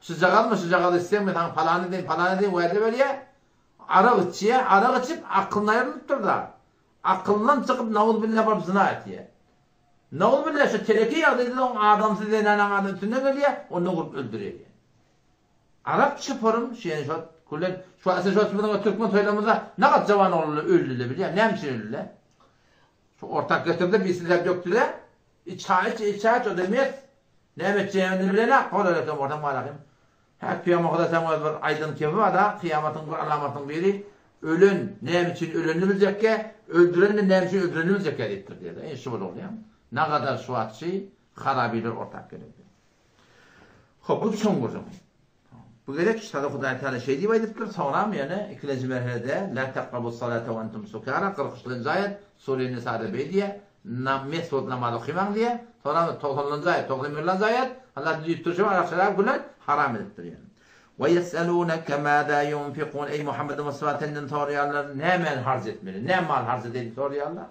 Şujagazmy, şujagazy içseň men saňa palany edeýin, palany edeýin wada berýär. Arak içýär, arak içip akylyndan aýrylypdyr-da. Akylyndan çykyp nauzbilla baryp zyna etýär. Nauzbilla şu teleke ýagdaýda-da oň adamsy zenanaň adam üstünden gelýär, onda urup öldürýär. Arak çypyrym şeýle şo külen şu asyl şo biziň türkmen toýlarymyzda nagat jawan oglanlar öldüler bilýär. Näme üçin öldüler? Şu ortak getirdi, bir dökdüler. Iç çaý iç, iç çaý iç, o da mes. Näme etjegini bilenak, hol eken bolsaň barahym. Hä, Pygamber Hudaý saňa öz bir aýdan kebi bar-da, kyýamatyň bir alamatynyň biri, ölen näme üçin ölenini biljekkä, öldüren-de näme üçin öldürenini biljekkä diýipdir diýýär-de. Ine şu bir oglan. Nagadar şu wagtçy harabiler ortak gelipdir. Hop, bu çuň gürrüň. Bu gezek şada Hudaý Teala şeý diýip aýdypdyr, soňram ýöne ikilenji merhelede La takrabus salate we entum sukara 43-nji aýat Sure Nisada beý diýýär, Na mes bolup namaz okymaň diýýär. Soňram togsanynjy aýat, 91-nji aýat Allah düýpdürşi arak şerap gülen haram edipdir ýöne. We ýes'eluneke maza ýunfikun Eý Muhammed Mustafa senden soraýarlar, nämäni harç etmeli, näme mal harç edeýin diýip soraýarlar.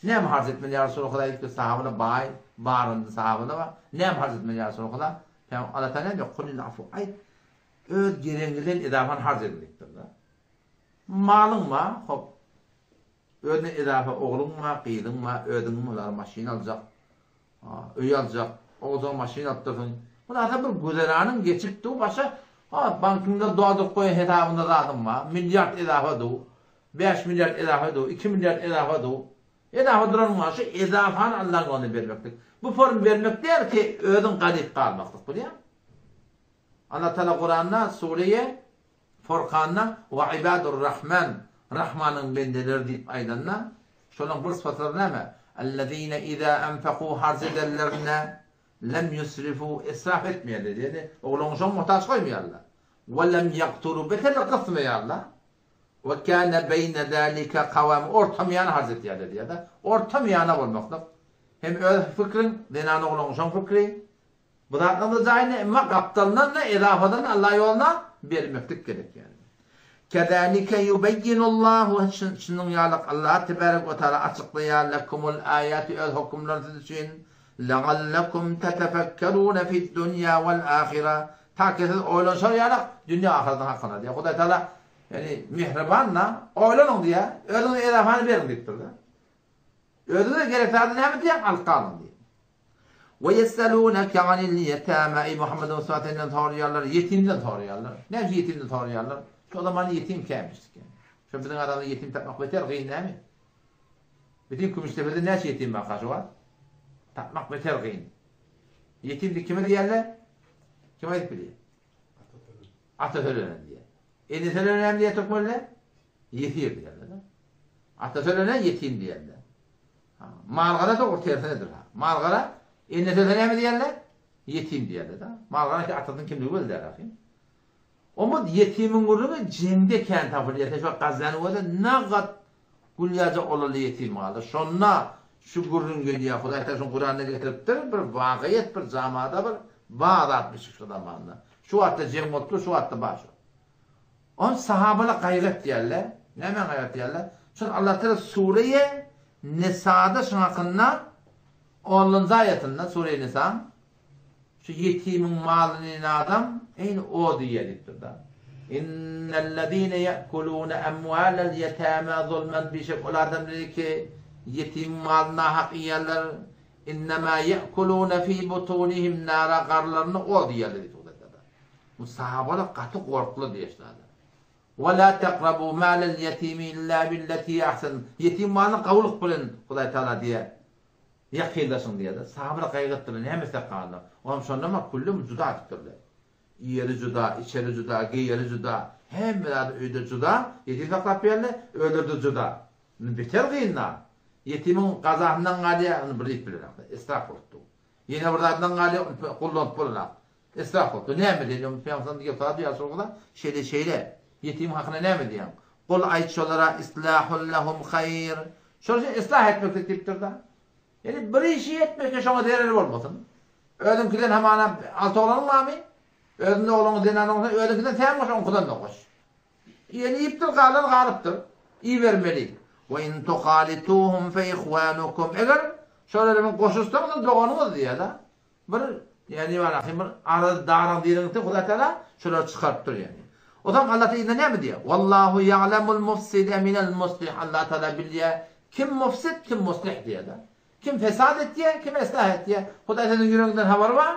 Näme harç etmeli ýa Resulallah Hudaý diýipdir, sahabalar baý, baryndy sahabalar bar. Näme harç etmeli ýa Resulallah? Pygamber Allah Taala näme diýýär? Kulil afu aýt, öz geregiňizden idafany harç ediň diýipdir-de. Malyň bar, hop. Özüne idafa ogluň bar, gyzyň bar, özüň mular maşyn aljak, öý aljak, ogluňa maşyn alypdyrsyň. Hulasa bir güzeranyň geçip dur, başa ha bankyňda dolduryp goýan hesabyňda zadyň bar, milliard idafa dur. 5 milliard edafa du, 2 milliard edafa du. Edafa duranyň bar, şu edafany Allaň ýoluna bermeklik. Bu form bermek däl ki, özüň garyp galmaklyk, bilýäň? Allah Taala Kuranda Sure-i Furkanda we ibadur Rahman, Rahmanyň bendeleri diýip aýdanda, şolaryň bir sypatlary näme? Allazine iza anfaqu harç edenlerinde lem yusrifu israf etmeýärler, ýagny ogluň şoň muhtaç goýmaýarlar. We lem ýakturu beter gysmaýarlar. We kâne beýne zâlike kawâm orta miýana harç etýärler diýýär-de. Orta miýana bolmaklyk. Hem öz fikriň, zenan ogluň şoň fikri. Bu zatlaryň-da jaýyny emma gapdalyndan-da, ezafadan-da Allah ýoluna bermeklik gerek ýaly. Kezalike yubeýinullahu şunuň ýaly Allah tebarek we taala açyklaýar lekumul aýati öz hökümlerini siz üçin leallekum tetefekkerune fid dunýa wal ahira ta ki siz oýlanşar ýaly dünýä ahyratyň hakynda diýýär. Hudaý taala Ýagny mähriban-da, oýlanyň diýýär, özüňize edafany beriň diýipdir-de. Özüňize gerek zady näme diýýär, alyp galyň diýýär. We ýesseluneke anil ýetama, eý Muhammed Mustafa senden soraýarlar, ýetimden soraýarlar. Näme üçin ýetimden soraýarlar? Şo zaman ýetim kämişdik ýagny. Şo biziň aramyzda ýetim tapmak beter gyn näme? Bütin Kümüşdepede näçe ýetim bar şu wagt? Tapmak beter gyn. Ýetim diýip kime diýýärler? Kim aýdyp bilýär? Ata tölenen diýýär. Ene tölenen näme diýýär türkmenler? Ýesir diýýärler. Ata tölenen ýetim diýýärler. Malgara dogry tersinedir. Malgara ene tölese näme diýýärler? Ýetim diýýärler. Malgara ki atasynyň kimligi belli däl ahym. Omuz ýetimiň gürrüňi jeňde kän tapylýar. Sen şu Gazany görse nagat gülýaja olaly ýetim galdy. Şonda şu gürrüň gelýär. Hudaý Taala şuny Kuranda getiripdir. Bir wagyýet, bir zamada bir bar zatmyş şu zamanda. Şu wagtda jeň bolupdyr, şu wagtda bar şu. Ony sahabalar gaýgy etýärler. Näme gaýgy etýärler? Şol Allah Taala Sure-i Nisada şuň hakynda 10-njy aýatynda Sure-i Nisa Şu ýetimiň malyny iýen adam eýni ot iýýär diýipdir-de. Innellezine ýekulune emwalel ýetama zulmen bişek ol adamlar ki ýetimiň malyny nahak iýýärler. Innema ýekulune fi butunihim nara garynlarynda ot iýýärler diýipdir. Bu sahabalar gaty gorkdular diýişlerdi. Ve la takrabu malel ýetimi illa billeti hiye ahsen. Ýetim malyny gowulyk bilen Hudaý Taala diýýär. Ýakynlaşyň diýýärler. Sahabalar gaýgy etdiler, näme etsek galdyk. Olam şonda ma küllüm juda edipdirler. Iýeri juda, içeri juda, geýeri juda, hemme zady öýde juda, ýetim saklap berdi, özleri-de juda. Indi beter gyn-da. Ýetimiň gazasyndan galýar, ony bir diýip bilenok. Israf bolupdy. Ýene bir zadyndan galýar, ony gullanyp bolanok. Israf bolupdy. Näme diýeli, ony Pygamberimiz diýip sorady, ýa Resulallah, şeýle, şeýle. Ýetimiň hakyna näme diýýäň? Gul aýt şolara, islahun lehum haýr. Şol üçin yslah etmeklik diýipdir-de. Ýani bir işi etmekde şoňa zerer bolmasyn. Özüňkiden hamana alty oglanyň barmy? Özüňde ogluňy zenanyň bolsa, özüňkiden sen goş, oňkudan-da goş. Iýeni iýipdir, galan galypdyr. Iýibermeli. We in tuhalituhum fe ihwanukum. Eger şolar bilen goşulsaňyz doganyňyz diýýär-de. Bir, ýagny barahym bir arada daraň diriňde Hudaý Taala şolary çykaryp dur ýagny. O zaman Allah Taala ýene näme diýýär? Wallahu ya'lamul mufside minel muslih. Allah Taala bilýär kim mufsid, kim muslih diýýär. Kim fesat etýär, kim islah etýär. Hudaý seniň ýüregiňden habary bar.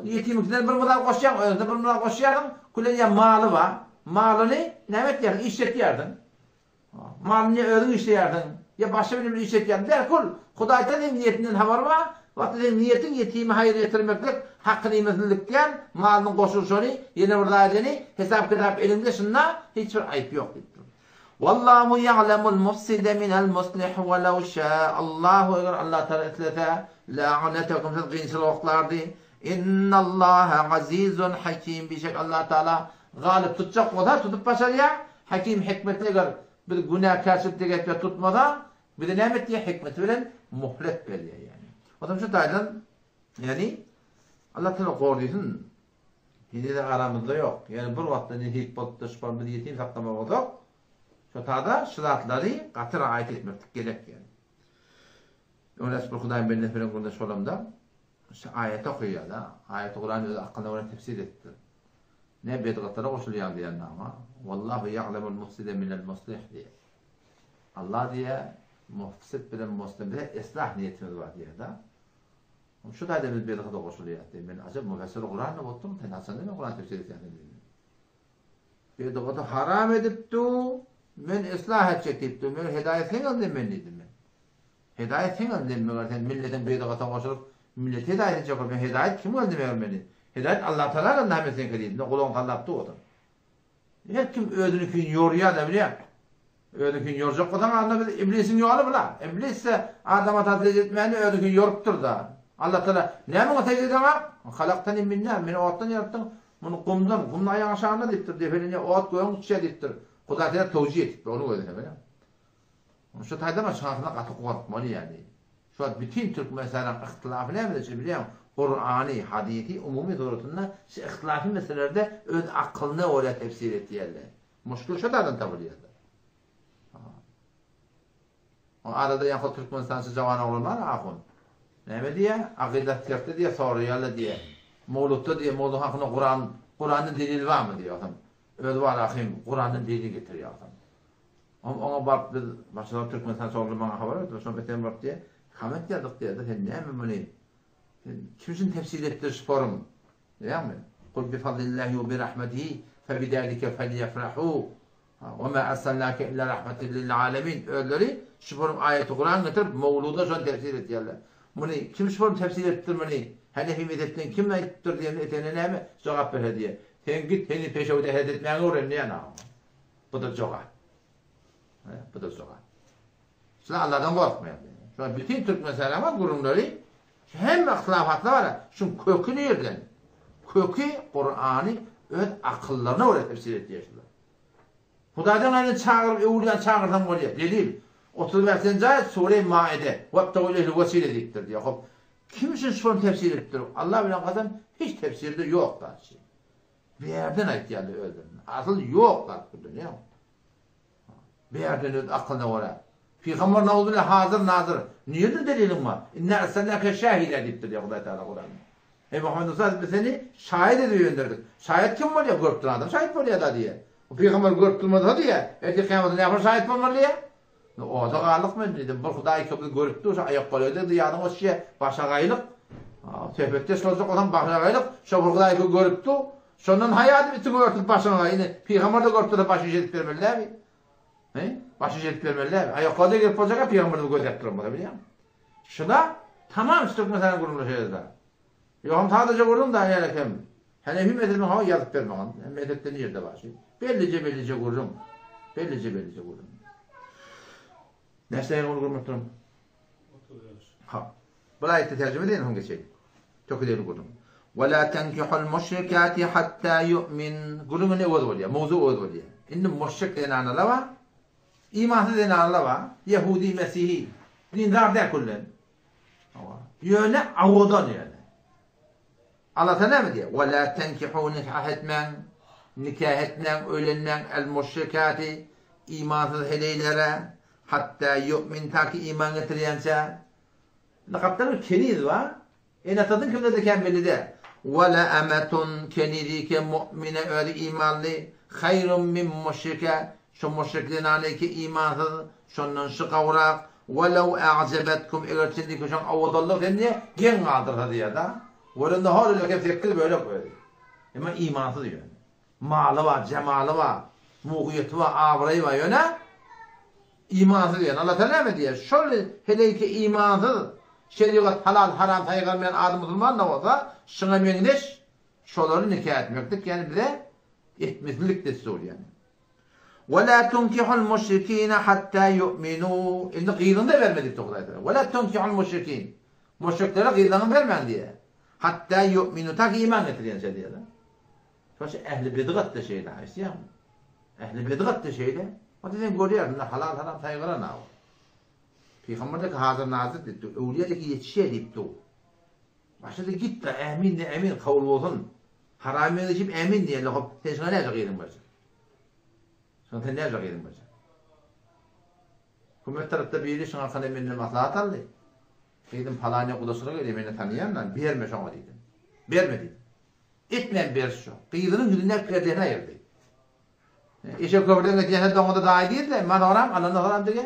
Ýetimiňkinden bir mysal goşýaň, özüňden bir mysal goşýarsyň, külen ýa maly bar. Malyny näme etýärsiň? Işletýärsiň. Malyny ýa özüň işleýärsiň, ýa başga biri bilen işletýärsiň. Derhal, Hudaýdan seň niýetiňden habary bar. Wagty seň niýetiň ýetime haýyr ýetirmeklik, hakyny iýmesizlik däl, malynyň goşulyşany, ýene bir zat edeni, hesap-kitap eliňde şunda hiç bir aýyp ýok diýipdir. Wallahu ýa'lemul mufside minel muslih we lew şä'allahu eger Allah Taala islese, la'anetekum siz gynçylyk oklardy. Innallaha azizun hakim bişek Allah Taala galyp tutjak bolsa tutup başarýar. Hakim hikmetli eger biz günäkärçilikde gezip tutmasa bizi näme etýär hikmeti bilen muhlet berýär ýani. Onsoň şu taýdan ýani Allah Taala gorsyn. Heniz aramyzda ýok. Ýani bir wagtda nesip bolupdyr şu biz ýetim saklamak bolsak şo tada şu zatlary gaty raýat etmeklik gerek ýani. Öňräk bir Hudaýyň bendesi bilen gürleşip bolamda, şu aýaty okaýar-da, aýaty Kuran öz akylyna görä tefsir edipdir. Ne bedgatlara goşulýaň diýen maňa, Wallahu ýa'lemul mufside minel muslih diýýär. Allah diýýär, mufsid bilen muslih bize islah niýetimiz bar diýýär-de. Şu taýda biz bedgata goşulýas diýýär. Men ajap mufessir Kuran bolupdym, sen haçanda men Kuran tefsir etýän diýdim. Bedgaty haram edipdi, men islah etjek diýipdi. Men hidaýat sen geldi men diýdim men. Hidaýat sen geldi meger sen milletiň bedgata goşulyp milleti hidaýat etjek bolup men hidaýat kim geldi meger meni. Hidaýat Allah Taala geldi men seňki diýdim. Gulagyny sallap dur otuň. Her kim özünikin ýorýar da bilýär. Özünikin ýorjak bolsaň anda biz iblisiň ýoly bula. Iblis-de Adam ata sežde etmäni özünikin ýorupdyr da. Allah Taala näme oňa sežde edeňa? Halaktani min nar, meni otdan ýaratdyň, muny gumdan, gumny aýagyň aşagynda diýipdir, depelenýär, ot gögüň uçýar diýipdir. Hudaý Taala towjih etipdir onuň özüne bilýäňmi? Şu taýdan şahsyna gaty gorkmaly ýaly. Şu wagt bütin Türkmenistanyň yhtylafy nämede şu bilýäňmi? Kurany, hadysy umumy suratynda şu yhtylafy meselelerde öz akylyna görä tefsir etýärler. Muşkul şo taýdan tapylýar. O arada ýa Türkmenistançy jawan oglan bar ahun. Näme diýýär? Akyda sertde diýýär, soraýarlar diýýär. Mowlutda diýýär, mowlud hakynda Kuran, Kuranda delil barmy diýýär. Özi bar ahym, Kurandan delil getirýär. Oňa oňa baryp biz başda Türkmenistan sordy maňa habar berdi. Şonda sen baryp diýe, komment ýazdyk diýdi. Sen näme muny? Sen kim üçin tefsir etdir şu forum? Diýýärmi? Kul bi fadlillahi we bi rahmetihi fe bi zalika felyefrahu. We ma arsalnake illa rahmeten lil alamin. Özleri şu forum aýaty Kuran getirip mowluda şony tefsir etýärler. Muny kim şu forum tefsir etdir muny? Hanefi mezhepden kim aýdypdyr diýende etene näme jogap berse diýe. Sen git seni peşewde hereket etmäňi öwren diýen agam. Bu-da jogap. Bu-da jogap. Şular Allahdan gorkmaýar. Şular bütün Türkmenistanyň gürrüňleri şu hemme yhtilafatlar bar. Şuň köki nirden? Köki Kurany öz akyllaryna görä tefsir etýär şular. Hudaýdan gaýry çagyryp öwülýän çagyrsaň bolýar. Delil. 35-nji aýat Sure Maide. Webtegu ileyhil wesile diýipdir diýýär. Hop. Kim üçin şony tefsir edipdir? Allah bilen kasam hiç tefsirde ýok da. Bärden aýtýarlar özlerine. Asyl ýok zat bu dünýä. Bärden öz akylyna görä. Pygamber nauzubilla hazir nazir. Nireden deliliň bar? Inna erselnake şahida diýipdir diýýär Hudaý Tagala Kuranda. Eý Muhammed Mustafa biz seni şaýat edip ibendirdik. Şaýat kim bolýar? Görüp duran adam şaýat bolýar da diýýär. Bu pygamber görüp durmasa diýýär, ertir kyýamatda nähili şaýat bolmaly diýýär. Oda galdyk men diýdim. Bir Hudaý ikimizi görüp dur, şu aýakgolaýda diýdi, ýadyňa düşýär, başagaýlyk. Söhbetdeş boljak bolsaň başagaýlyk, şo bir Hudaý ikimizi görüp dur. Şondan haýa edip içiňi örtüp başyňa, indi pygamber-de görüp dursa başyny şeýdip bermeli dälmi? He? Başyny şeýdip bermeli dälmi? Aýakgolaýda girip boljak-a pygamberimizi gözläp duran bolsa bilýäňmi? Şuda tamam şu Türkmenistanyň gürrüňleri şeýle-de. Ýogsam sadaja gürrüň da ýaly hem. Hanefi mezhebiniň hawa ýazyp ber maňa. Mezhepde nirde bar şu? Bellije bellije gürrüň. Bellije bellije gürrüň. Näçe ýyl ol görmek durum? 35. Ha. Bir aýatda terjime edeýin soň geçeýin. Töküdeýin gürrüň. Ve la tenkihul müşrikati hatta yu'min. Gürrüň indi öz bolýar. Mowzu öz bolýar. Indi müşrik zenanalar bar. Imansyz zenanalar bar. Ýehudi, mesihi. Dindar däl küllen. Ýöne awadan ýöne. Allah Taala näme diýýär? Wa la tenkihu nikah etmäň, nikah etmäň, öýlenmäň el müşrikati imansyz heleýlere hatta ýu'min ta ki iman getirýänçä. Indi gapdal bir keniz bar. Ene-atasynyň kimlerde kän belli däl. Wa la amatun kenizike mu'mine özi imanly haýrun min müşrike Şu müşrik zenany ki imansyz, şondan şu gowrak, Welew a'jebetkum, eger çenli ki şoň owadanlygy seni diýe geň galdyrsa diýýär-da. Görende hor öle kem sekiz bölek özi. Emma imansyz ýöne. Maly bar, jemaly bar, mugyýeti bar, abraýy bar ýöne imansyz ýöne. Allah Taala näme diýýär? Şol heleý ki imansyz, şerigat halal haram saýgarmaýan adam musulman-da bolsa, şuňa meňzeş şolary nika etmeklik ýagny bize etmesizlik dessur ýagny. Ve la tunkihul müşrikine hatta yu'minu. Indi gyzyňy-da berme diýipdir Hudaý Tagala. Ve la tunkihul müşrikin. Müşriklere gyzlaryňy bermäň diýýär. Hatda ýu'minu ta ki iman getirýänçä diýýär-de. Şonuň üçin ähli bidgat-da şeýle, eşidýäňmi? Ähli bidgat-da şeýle. Onda sen görýärsiň, halal-haram saýgaran-a ol. Pygamber dek hazir-nazyr diýip dur, öwlüýä dek ýetişýär diýip dur. Başa-da git-de, ämin de, ämin, kabul bolsun. Haram ýöne diýip ämin diýerler, hop, sen şuňa näce gyzyň berjek? Şuňa sen näce gyzyň berjek? Hökümet tarapda biri şuňa hakynda menden maslahat aldy. Gyzym palanya gudaçylyga gelýär, meni tanaýan, berme şoňa diýdim. Berme diýdim. Etmän beriş şo. Gyzynyň ýüzündäki perdesini aýyrdy. Eşek köprüden geçýänçä doňuza daýy diýdi-de, emma soňram alanda soňram dige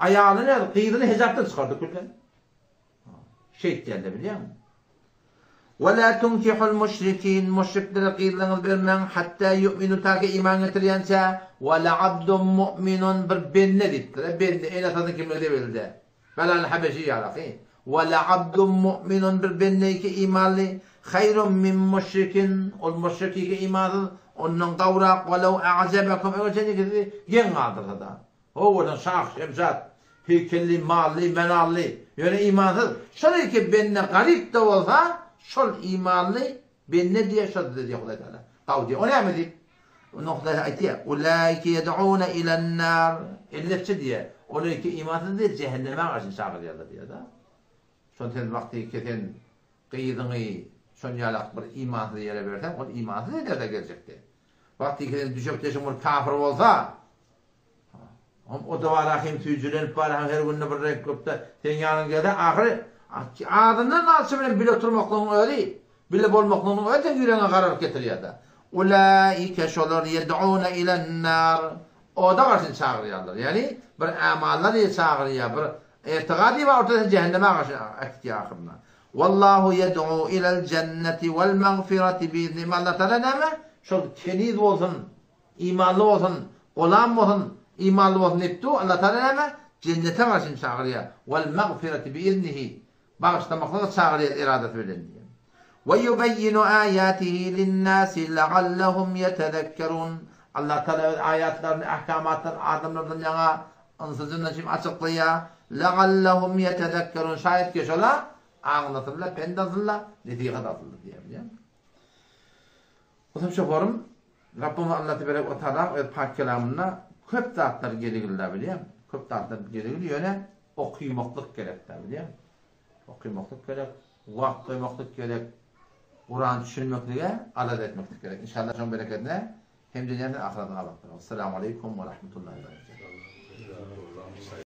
aýalyny öz gyzyny hijapdan çykardy külden. Şeýtýärler bilýäňmi? Ve la tunkihul müşrikin müşriklere gyzlaryňyzy bermäň hatta yu'minu ta ki iman getirýänçä ve la abdun mu'minun bir bende diýipdir. Bende ene-atasynyň kimligi de belli däl. Belal Habeşi ýalaky. Ve la abdun mu'minun bir bende ki imanly haýrun min müşrikin ol müşriki ki imansyz ondan gowrak ve lew a'jabakum eger şeýle sizi geň galdyrsa-da. Owadan şah şemşat heýkelli mally menally ýöne imansyz şol iki bende garyp-da bolsa şol imanly bende diýýär şol size diýýär Hudaý Tagala gawy diýýär o näme diýip Onda Hudaý aýtýar, Ulaike ýed'une ilen-nar. Elbetde diýýär, olar ki imansyz diýýär, jähenneme garşy çagyrýarlar diýýär-de. Şony sen wagty ki sen gyzyňy şon ýalak bir imansyz ýere berseň, ol imansyz eder-de geljekde. Wagty ki sen düşekdeşiň bir kafir bolsa, Hom o-da bar hem süýjülenip bar hem her günde bir reňk görüp-de seň ýanyňa gelse, ahyry azyndan alçy bilen bile oturmaklygyň özi, bile bolmaklygynyň özi seň ýüregiňe garalyk getirýär-de. Ulaike şolar ýed'une ilen-nar. Oda garşy çagyrýarlar. Ýagny bir amallar çagyrýar, bir etigaty bar ortada jähenneme garşy äkitýär ahyrynda. Wallahu ýed'u ilel jenneti wal magfirati biizni. Allah Taala näme? Şol keniz bolsun, Imanly bolsun, golam bolsun, imanly bolsun diýip dur, Allah Tagala näme? Jennete garşy çagyrýar. Wal magfirati bi iznihi. Bagyşlamaklyga çagyrýar eradasy bilen diýýär. We yubeyyinu ayatihi linnasi la'allahum yetezekkerun. Allah Tagala öz aýatlaryny, ahkamatlaryny adamlardan ýaňa ynsa-jyndan çym açyklaýar. La'allahum yetezekkerun. Şaýat ki şolar aňlasynlar, pent alsynlar, nesihat alsynlar diýýär. Bilýärmi? Gusum şoparym, Rabbymyz Alla teberek we taala öz pak kelamynda köp zatlar geligilda bilýäň, köp zatlar geligil ýöne okymaklyk gerekda bilýäň. Okymaklyk gerek, wagt goýmaklyk gerek, Kurany düşünmeklige alada etmeklik gerek. Inşallah şoň berekedine hem dünýäde hem ahyretde abat bolarys. Esselamu aleýkum we rahmetullahi we berekatuh.